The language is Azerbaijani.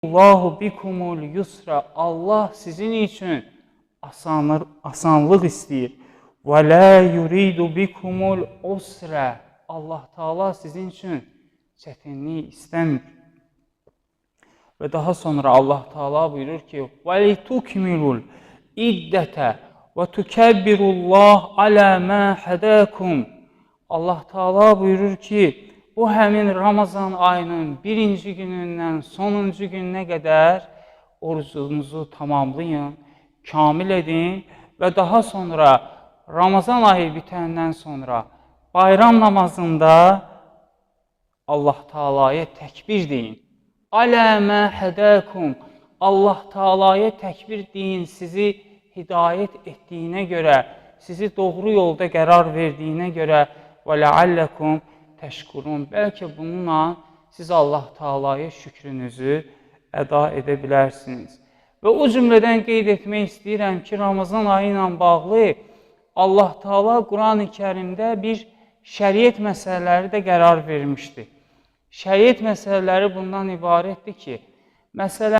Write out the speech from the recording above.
Allahu bikumul yusra. Allah sizin üçün asanlıq istəyir. Və la yuridu bikumul usra. Allah Taala sizin üçün çətinlik istəmir. Və daha sonra Allah Taala buyurur ki: "Və litukmilul iddətə və tukebbirullah alə mə hədəkum." Allah Taala buyurur ki, bu həmin Ramazan ayının birinci günündən sonuncu gününə qədər orucunuzu tamamlayın, kamil edin və daha sonra Ramazan ayı bitəndən sonra bayram namazında Allah Taalaya təkbir deyin. Alə mə hədəkum. Allah Taalaya təkbir deyin, sizi hidayət etdiyinə görə, sizi doğru yolda qərar verdiyinə görə və leallekum təşkurun. Bəlkə bununla siz Allah Taalaya şükrünüzü əda edə bilərsiniz. Və o cümlədən qeyd etmək istəyirəm ki, Ramazan ayı ilə bağlı Allah Taala Qurani-Kərimdə bir şəriət məsələləri də qərar vermişdi. Şəriət məsələləri bundan ibarətdir ki, məsələn,